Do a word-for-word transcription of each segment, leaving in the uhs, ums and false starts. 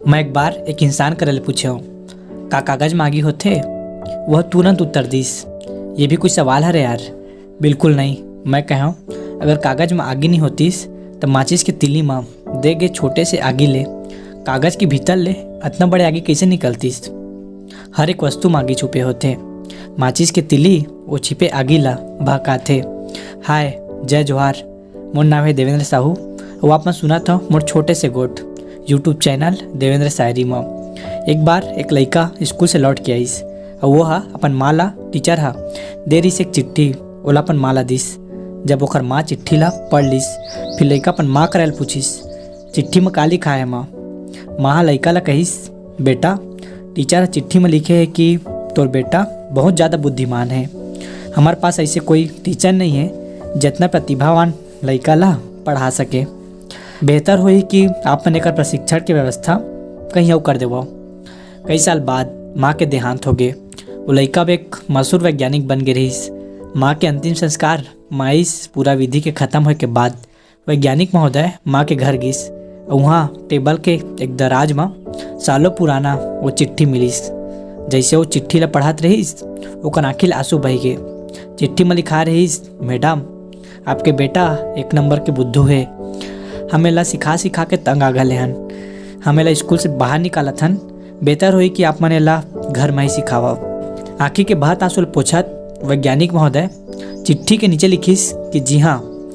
मैं एक बार एक इंसान करा ले पूछेंव, "का कागज म आगी होथे?" वह तुरंत उत्तर दिस, "ये भी कोई सवाल हरे यार?" "बिल्कुल नहीं," मैं कहेंव, "अगर कागज म आगी नहीं होतिस, त माचिस के तिली म दे गे छोटे से आगी ले कागज के भीतर ले अतना बड़े आगी कैसे निकलतिस?" हर एक वस्तु म आगी छुपे होथे। माचिस के तिली ओ छिपे आगी ला भहकाथे। हाय, जय जोहार। मोर नाम हे देवेंद्र साहू, अउ आप मन सुनत हव मोर छोटे से गोठ YouTube चैनल देवेंद्र शायरी म। एक बार एक लइका स्कूल से लौट के आइस, अउ वो ह अपन माँ ला, टीचर ह दे रिहिस एक चिट्ठी, ओला अपन माँ ला दिस। जब ओकर माँ चिट्ठी ला पढ़ लिस, फिर लइका अपन माँ करा ले पूछिस, "चिट्ठी म का लिखाय हे माँ?" माँ ह लइका ला कहिस, "बेटा, टीचर ह चिट्ठी म लिखे हे कि तोर बेटा बहुत ज्यादा बुद्धिमान हे। हमर पास ऐसे कोई टीचर नहीं है, जितना प्रतिभावान लइका ला पढ़ा सके। बेहतर होही कि आप मन एकर प्रशिक्षण के व्यवस्था कहीं अउ कर देवव।" कई साल बाद माँ के देहांत होगे। वो लइका अब एक मशहूर वैज्ञानिक बन गे रहिस। माँ के अंतिम संस्कार म आइस। पूरा विधि के खत्म होय के बाद वैज्ञानिक महोदय माँ के घर गिस। उहाँ टेबल के एक दराज म सालों पुराना वो चिट्ठी मिलिस। जैसे वो चिट्ठी ला पढ़त रहिस, ओकर आँखी ले आंसू बह गे। चिट्ठी म लिखा रहिस, "मैडम, आपके बेटा एक नंबर के बुद्धू हे। हम एला सिखा सिखा के तंग आ गए हन। हम एला स्कूल से बाहर निकालत हन। बेहतर होही कि आप मन एला घर म ही सिखावव।" आँखी के बहत आंसू ल पोछत वैज्ञानिक महोदय चिट्ठी के नीचे लिखिस कि जी हाँ,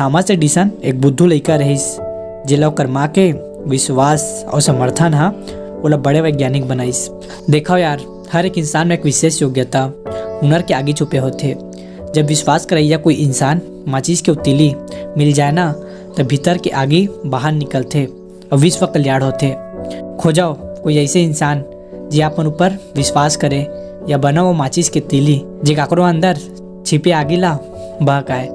थॉमस एडिसन एक बुद्धू लइका रहिस, जेला ओकर माँ के विश्वास अउ समर्थन ह ओला बड़े वैज्ञानिक बनाइस। देखव यार, हर एक इंसान में एक विशेष योग्यता, हुनर के आगी छुपे होथे। जब विश्वास करइया कोई इंसान माचिस के उतीली मिल जाए ना, त भीतर के आगी बाहर निकलथे अउ विश्व कल्याण होथे। खोजव कोई ऐसे इंसान, जे अपन ऊपर विश्वास करे, या बनव वो माचिस के तीली, जे काकरो अंदर छिपे आगी ला बहकाए।